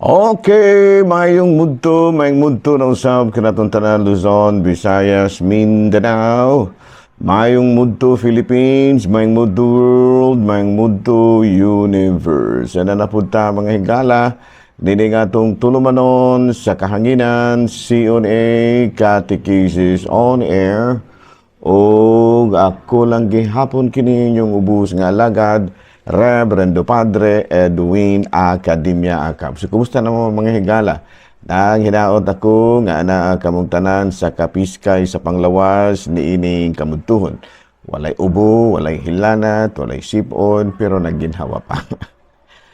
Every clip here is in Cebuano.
Okay, mayong mudto na usab kanatong tanan, Luzon, Visayas, Mindanao. Mayong mudto, Philippines, mayong mudto, world, mayong mudto, universe. Ana na pud ta, mga higala, dini nga atong tulumanon sa kahanginan, CONA Catechesis on Air. O ako lang gihapon kini inyong ubos nga alagad, Reverendo Padre Edwin Academia Acab. So, kumusta na mo, mga higala? Nang hinaot ako nga anaa kamong tanan sa kapiskay sa panglawas ni ining kamudtuhon. Walay ubo, walay hilanat, walay sipon, pero nagginhawa pa.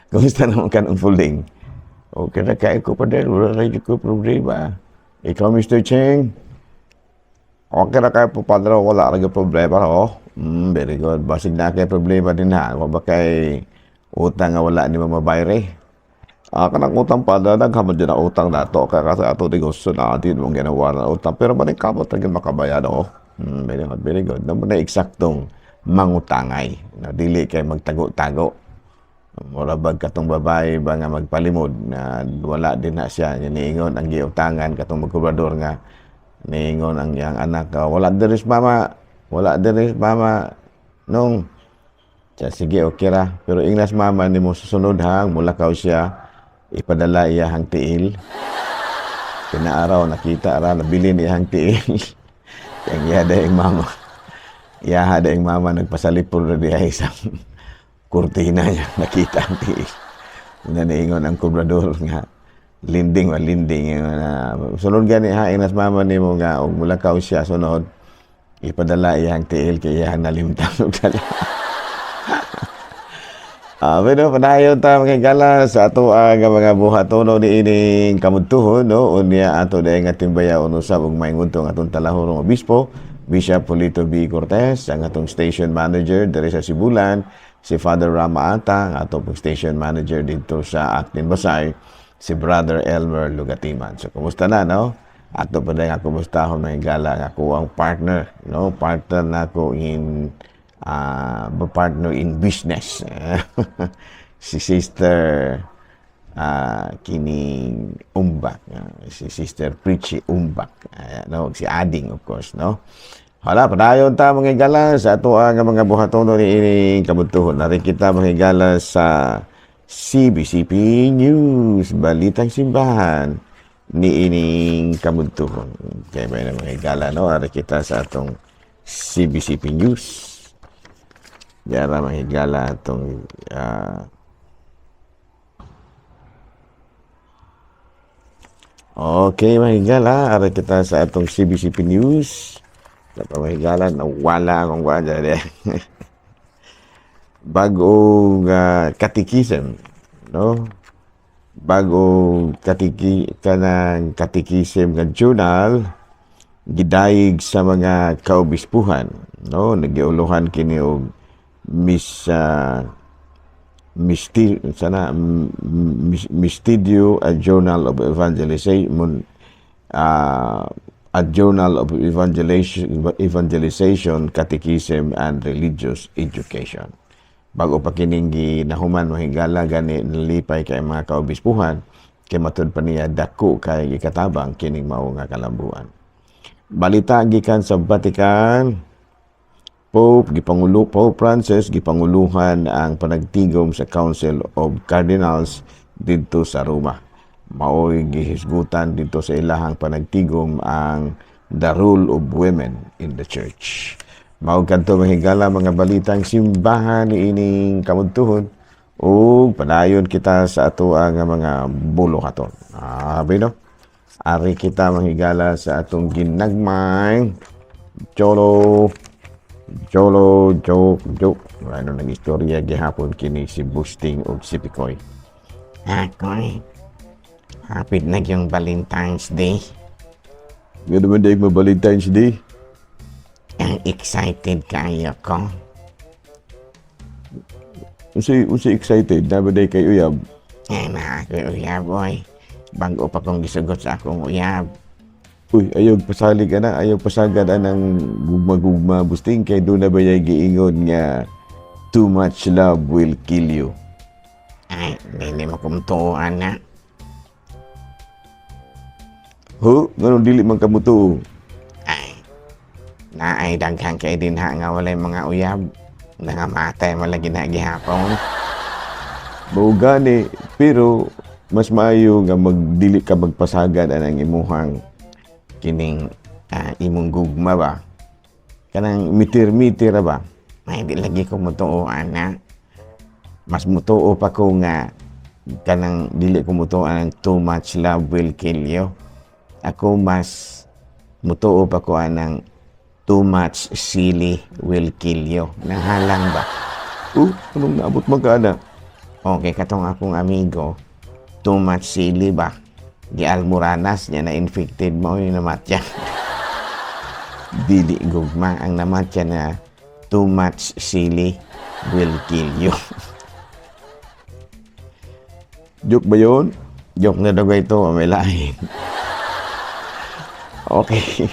Kumusta naman ka ng folding? Okay na kay ko pa din, wala na ko problema. Ikaw, Mr. Cheng? Okay na kayo po, Padre, wala rin problema, oh. Very good. Basig na kay problema din ha. Wa ba kay utang nga wala ni mamabayre? Ah, kanang utang, Padre, naghamon din ang utang nato. Kaya kasi ato negosyo na din mong ginawa na utang. Pero maning kamot na makabayad, oh. Very good, very good. Namo na eksaktong mangutangay. Na dili kay magtago-tago. Mura bag katong babae ba nga magpalimod na wala din na siya niingon ang giutangan katong magkobrador nga niingon ang iyang anak, "Ah, wala diri mama, wala diri mama nung siya." Sige, okay ra, pero ingnas mama nimo susunod hang mulakaw siya, ipadala iya hang tiil. Pinaaraw nakita ra nabili niya hang tiil. Kaya iya dayang mama, iya dayang mama nagpasalipol na diha isang kurtina niya, nakita ang tiil na. Niingon ang kobrador nga linding wa linding na sunod gani ha, ingnas mama nimo nga og mulakaw siya sunod, ipadala iyang tiil kay iyang nalimtan og dala. Ah, pero padayon ta, mga higala, sa ato ang mga buhatono ni ining kamudtuhon, no? Unya ato dahil nga timbayaon usab ug maingon ang atong talahurong obispo, Bishop Polito B. Cortez, ang atong station manager diri sa Sibulan, si Father Rama Ata, ang atong pong station manager dito sa Actin Basay, si Brother Elmer Lugatiman. So kumusta na, no? Ato pa nga kumustahon, mga higala, nga ako ang partner, no? Partner na ako in partner in business, si Sister kining Umbak, si Sister Preachy Umbak, no, si Ading, of course, no. Hala, padayon ta, mga higala, sa ato ang mga buhatono ni ining kabuntuhon. Narin kita, mga higala, sa CBCP News, Balitang Simbahan ni ining kabuntuhon. Kaya ba na, mga higala, no? Ari kita sa atong CBCP News. Yara, mga higala, atong okay, mga higala, ari kita sa atong CBCP News. Sa mga higala, nawala akong kuwan dyan. Bagong catechism, no? Bagong kanang catechism nga journal gidayeg sa mga kaobispuhan, no? Nagiuluhan kini og Miss Misti sana Mistidio, a Journal of Evangelization, a Journal of Evangelization, Catechism and Religious Education. Bago pa kining ginahuman, mga higala, gani nalipay kay mga kaobispuhan kay matud pa niya dako kay gikatabang kining mao nga kalambuan. Balita gikan sa Vatican, Pope Francis gipanguluhan ang panagtigom sa Council of Cardinals didto sa Roma. Maoy gihisgutan didto sa ilahang panagtigom ang the role of women in the church. Mao kadto, mga higala, mga balitang simbahan niining kamudtuhon ug padayon kita sa ato ang mga buluhaton. Ah, no? Ari kita, mga higala, sa atong ginagmay Cholo Cholo joke joke. Ano nang istorya gihapon kini si Busting ug si Pikoy? Akoy, hapit na yung Valentine's Day. Gano'n man dahil ma-Valentine's Day? Ang excited kayo ko. Unsay excited? Na ba day kay uyab? Eh, na ako uyab, oy. Bago pa kong gisugot sa akong uyab. Uy, ayaw pasalig ana, ayaw pasagad anang gugma-gugma, Busting, kay doon na ba yay giingon nga too much love will kill you. Ay, hindi mo kumtuan na. Ho, nganong dili man ka mutuo? Ay, naay daghan kay dinha nga walay mga uyab. Nangamatay man lagi na gihapon. Mao gani, pero mas maayo nga magdili ka magpasagad anang imuhang kining imong gugma ba? Kanang mitir-mitir ra ba? May di lagi ko mutuo ana. Mas mutuo pa ko nga kanang dili ko mutuo ang too much love will kill you. Ako, mas mutuo pa ko anang too much silly will kill you. Nanghalang ba? Oh, anong naabot man ka ana? Okay, katong akong amigo, too much sili ba? Gi-almoranas niya, na infected mo yung namatya. Dili gugma ang namatya na too much sili will kill you. Joke ba yun? Joke na daw ito, may lain. Okay.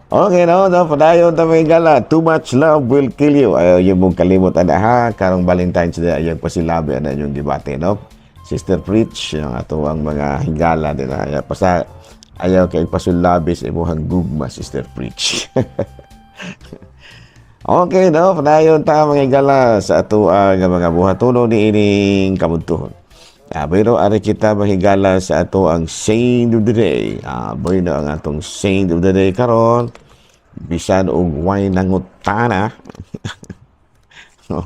Okay, no, padayon ta, mga higala. Too much love will kill you. Ayaw yung mong kalimot ana ha. Karong Valentine's Day, ayaw pasilabi ana yung gibati, no? Sister Preach, yung ato ang mga higala din na. Ayaw, pasa, ayaw kay pasulabi sa imuhang gugma, Sister Preach. Okay, no, padayon ta, mga higala, sa ato ang mga buhatono ni ining kabuntuhon. Pero ari kita mahigala sa ato ang Saint of the Day. Bueno, ang atong Saint of the Day karon bisan og way nangutana. No.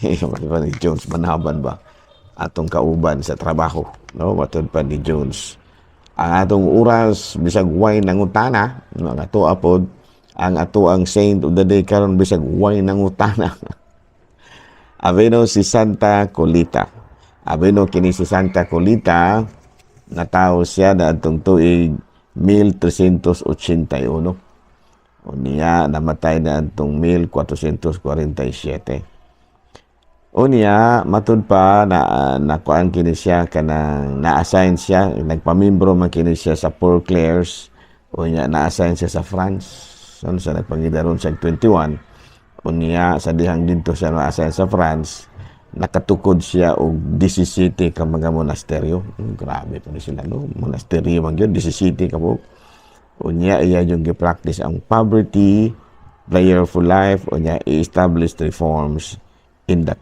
Matud pa ni Jones Manaban ba? Atong kauban sa trabaho, no? Matud pa ni Jones. Ang atong oras bisag way nangutana, no? Ang ato apod ang ato ang Saint of the Day karon bisag way nangutana. Abeno si Santa Colita. Abeno kini si Santa Colita, natawo siya na atong tuig 1381. Unya namatay na atong 1447. Unya matud pa na nakuan kini siya kanang na-assign siya, nagpamimbro man kini siya sa Poor Clares. Unya na-assign siya sa France. Ano sa nagpangidaron siya 21. Unya sa dihang didto siya na-assign sa France, nakatukod siya og 17 ka mga monasteryo. Grabe pa ni sila, no? Monasteryo man gyud, 17 ka buok. Unya iya yung gi-practice ang poverty, prayerful life, unya i-establish reforms in the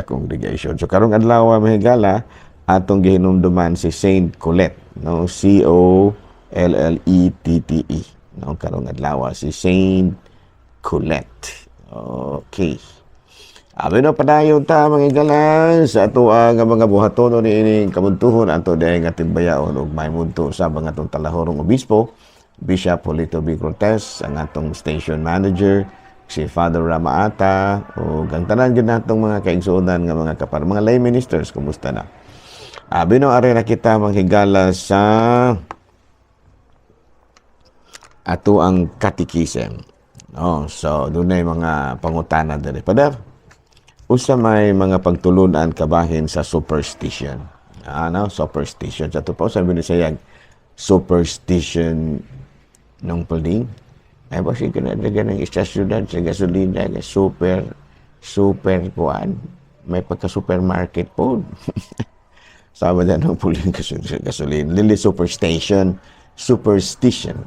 congregation. So karong adlaw, mga higala, atong gihinumduman si Saint Colette, no? C O L L E T T E. No, karong adlaw si Saint Colette. Okay. Abi no, padayon ta, mga higala, sa ato ang mga buhatono ni ining kabuntuhon. Ato dahil nga timbayaon og maymunto sa mga atong talahorong obispo, Bishop Polito B. Cortez, ang atong station manager si Father Ramaata, o ang tanan gyud natong mga kaigsuonan nga mga kapar, mga lay ministers, kumusta na? Abi no, ari na kita manghigala sa ato ang catechism. No, so dunay mga pangutana diri. Pader, usa may mga pagtulunan kabahin sa superstition? Ano, superstition. Sa ato pa, usa Binisayag superstition nung puling? Ay, ba sige na ng isa syudad sa gasolina, nga super, super kuan. May pagka-supermarket po. Sama na ng puling gasolina. Lili superstation, superstition.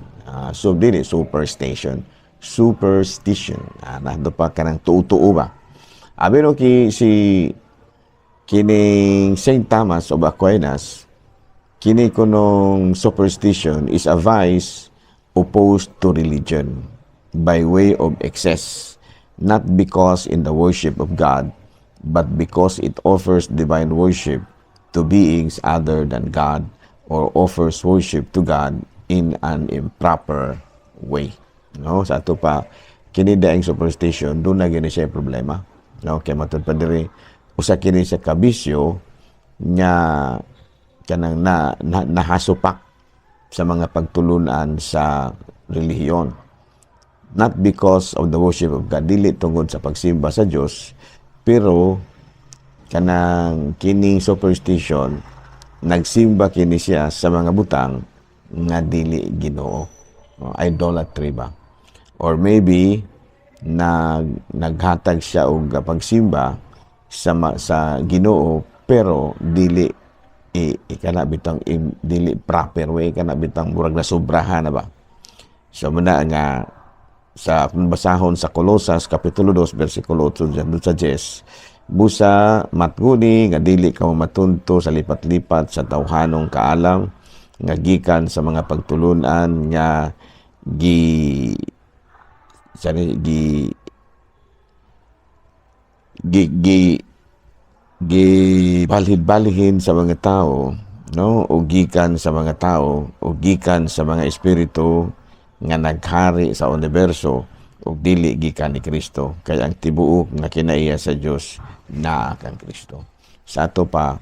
So, dili superstation. Superstition. Nando pa ka ng tuo-tuo ba? Abi no, ki, si kining Saint Thomas of Aquinas, kini kunong superstition is a vice opposed to religion by way of excess, not because in the worship of God, but because it offers divine worship to beings other than God or offers worship to God in an improper way. No, sa ato pa kini daing superstition doon na gini siya problema. No, kay matud pa diri usa kini sa kabisyo nga kanang na nahasupak sa mga pagtulunan sa relihiyon. Not because of the worship of God, dili tungod sa pagsimba sa Dios, pero kanang kining superstition nagsimba kini siya sa mga butang nga dili Ginoo. O, idolatry ba? Or maybe naghatag siya og pagsimba sa Ginoo pero dili i kana bitang dili proper way, kana bitang murag nasubrahan na ba. So muna nga sa kung basahon sa Kolosas kapitulo 2 bersikulo 8 sa 10, "Busa matguni nga dili ka matunto sa lipat-lipat sa tawhanong kaalam nga gikan sa mga pagtulunan nga gi sa gi gi gi gi balhid-balhin sa mga tao, no, o gikan sa mga tao o gikan sa mga espiritu nga naghari sa universo ug dili gikan ni Kristo, kay ang tibuok nga kinaiya sa Dios naa kang Kristo." Sa ato pa,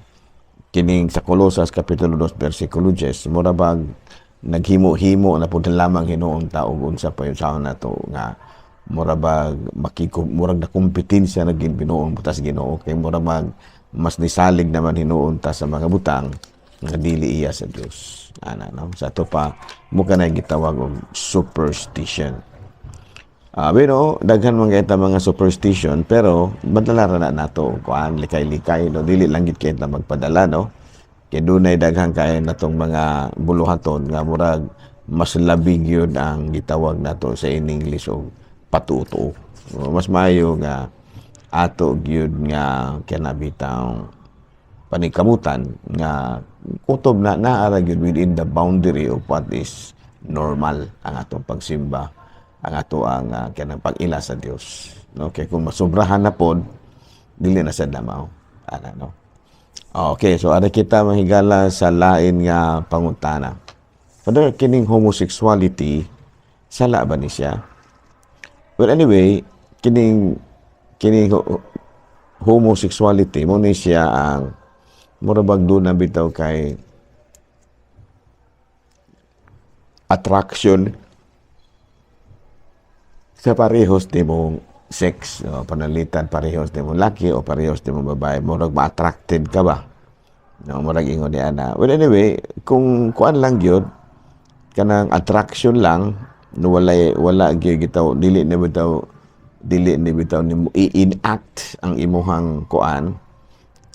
kining sa Kolosas kapitulo 2 bersikulo 10, mura bag naghimo-himo na pud lamang hinuon ta og unsa pa yun sa nato nga mura bag makiko, murag na kompetensya na binuon butas Ginoo, kay mura mag mas nisalig naman hinuon ta sa mga butang nga dili iya sa Dios ana, no? Sa ato pa, mo kanay gitawag og superstition. Pero daghan man kay ta mga superstition, pero madala ra na nato kuan, likay-likay, no? Dili lang gid kay ta magpadala, no? Kay dunay daghan kay natong mga buluhaton nga murag mas labi gyud ang gitawag nato sa in English og patuto. So, mas maayo nga ato gyud nga kanabitang panikamutan nga kutob na naa ra gyud within the boundary of what is normal ang atong pagsimba, ang ato ang kanang pag-ila sa Dios, no? Kay kung masobrahan na pod, dili na sad na mao ana, no? Okay, so ara kita mahigala sa lain nga pangutana. Father, kining homosexuality, sala ba ni siya? Well, anyway, kining homosexuality mo ni siya ang mura bag doon na bitaw kay attraction sa parehos nimong sex, no? Panalitan parehos nimong laki o parehos nimong babae, murag ma-attracted ka ba, no? Murag ingon ni ana. Well, anyway, kung kuan lang gyud, kanang attraction lang, no, wala wala gyud gitaw, dili ni bitaw nimo i-enact ang imuhang kuan,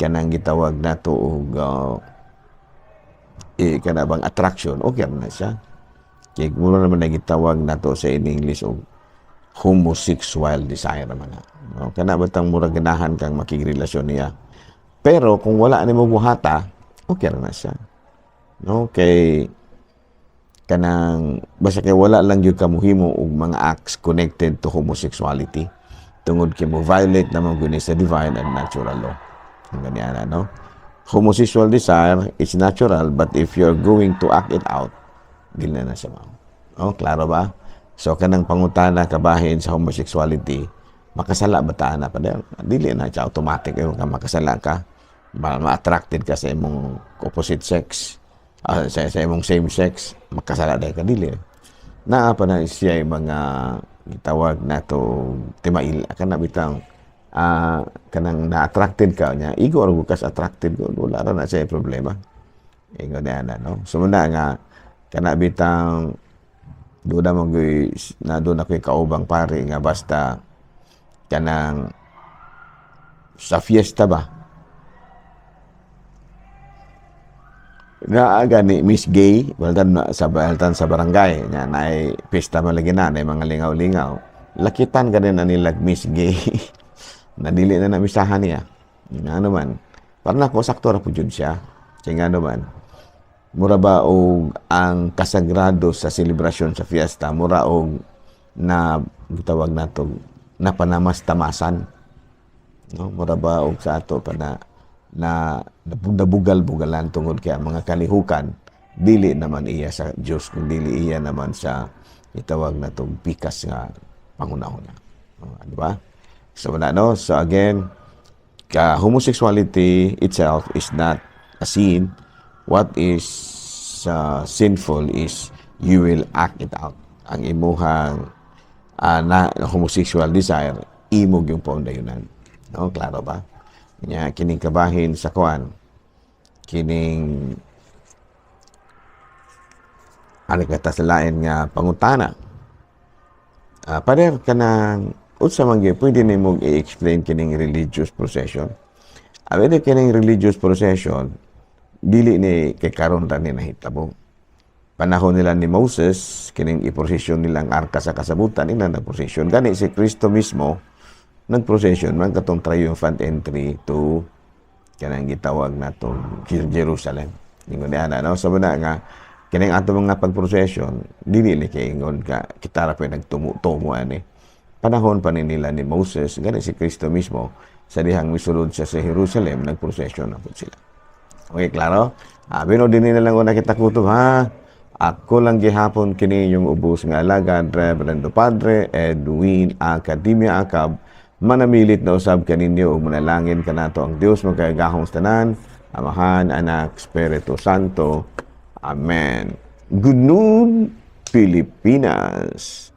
kanang gitawag nato og kana bang attraction, okay na siya, kay mura naman na gitawag nato sa in English og homosexual desire naman na. No? Kana batang murag ganahan kang makigrelasyon niya. Pero kung wala nimo buhata, okay ra na siya. No? Kay kanang basta kay wala lang gyud ka mohimo og mga acts connected to homosexuality tungod kay mo violate naman gyud ni sa divine and natural law. Ang ganiana, no? Homosexual desire is natural, but if you're going to act it out, dili na na siya mao. Oh, klaro ba? So kanang pangutana kabahin sa homosexuality, makasala ba ta ana pa? Dili na siya automatic eh, ka makasala ka. Ma-attracted ka sa imong opposite sex, sa imong same sex, makasala dahil ka, dili. Naa pa na siya yung mga gitawag nato timail kana bitang kanang na-attracted ka niya, igo ra kas attracted ko, wala ra na siya problema. Ingon na ana, no? So muna nga kana bitang doon na mo na doon ako'y kaubang pare nga basta kanang sa fiesta ba naa gani Miss Gay baltan na sa baltan sa barangay nya, naay pista man lagi na, naay mga lingaw-lingaw, lakitan ka din na nila Miss Gay na dili na namisahan niya. Nga naman para nako, sakto ra pud jud siya, kay nga naman mura ba og ang kasagrado sa selebrasyon sa fiesta mura og na gitawag nato na panamas-tamasan, no? Mura ba og sa ato pa na na nabugal-bugalan tungod kay ang mga kalihukan dili naman iya sa Dios kung dili iya naman sa itawag natong pikas nga panghunahuna. Oh, di ba? So wala, no? So again, ka homosexuality itself is not a sin. What is sinful is you will act it out. Ang imuhang na homosexual desire, imo yung paundayunan. No, klaro ba? Nya kining kabahin sa kuan, kining ano kata sa lain nga pangutana. Pader, kanang unsa man gyud, pwede nimo i-explain kining religious procession? Abi kining religious procession, Dili ni kay karon ra ni nahitabo. Panahon nila ni Moses, kining iprosesyon nilang arka sa kasabutan, ila nagprosesyon. Gani si Kristo mismo, nagprosesyon man katong triumphant entry to kanang gitawag nato Jerusalem. Ingon niya na, no? So na nga, kining ato mga pagprosesyon, dili ni kay ingon ka, kita ra pa nagtumo-tumo ani. Panahon pa ni nila ni Moses, gani si Kristo mismo, sa dihang misulod siya sa Jerusalem, nagprosesyon na po sila. Okay, klaro? Ah, bino din na lang una kita kutob, ha? Ako lang gihapon kini yung ubos nga alagad, Reverendo Padre Edwin Academia Acab, manamilit na usab kaninyo ug manalangin kanato ang Dios magkagahong sa tanan, Amahan, Anak, Espiritu Santo. Amen. Good noon, Pilipinas.